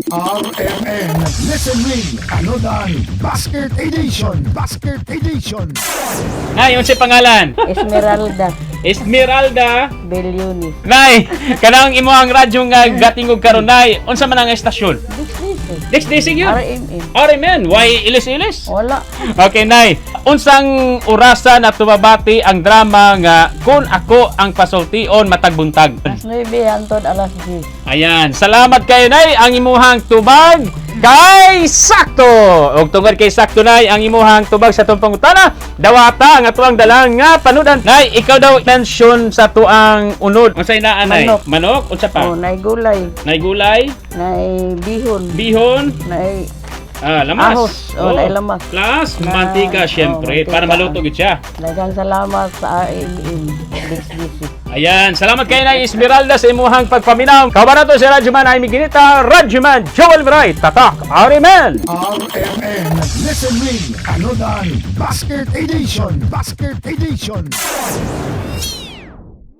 RMN Listen Ring Anodan Basket Edition. Basket Edition. Nay, unsay pangalan? Esmeralda. Esmeralda. Bellunis. Nay, kanang imong radyo nga gatingog karon, Nay, unsa man ang estasyon? Dix. Dix DC yun. RMN. RMN, why ilis-ilis? Wala. Okay, Nay. Unsang orasa na tumabati ang drama nga "Kung Ako ang Pasultion Matag Buntag"? Alas 9 hantod alas 10. Ayan, salamat kayo, Nay. Ang imuhang tubag kay sakto. Og tungod kay sakto, Nay, ang imuhang tubag sa atong pangutana, dawata ang atuang dalang nga panudan. Nay, ikaw daw mention sa tuang unod. Unsay naa, Nay? Manok. Manok, unsa pa? Oh, nay gulay, Nay gulay, nay bihon, bihon, nay ah, lamas. Ahos. Oh, nay lamas. Plus, mantika, syempre, Oh, mantika. para maluto gid siya. Daghang salamat sa RMN Dix DC. Ayan, salamat kay Nay Esmeralda sa imuhang pagpaminaw. Kauban nato si Radyoman Amy Ginita, Radyoman Joel Bray, Tatak, Ariman! RMN Listen Ring Anodan Basket Edition. Basket Edition.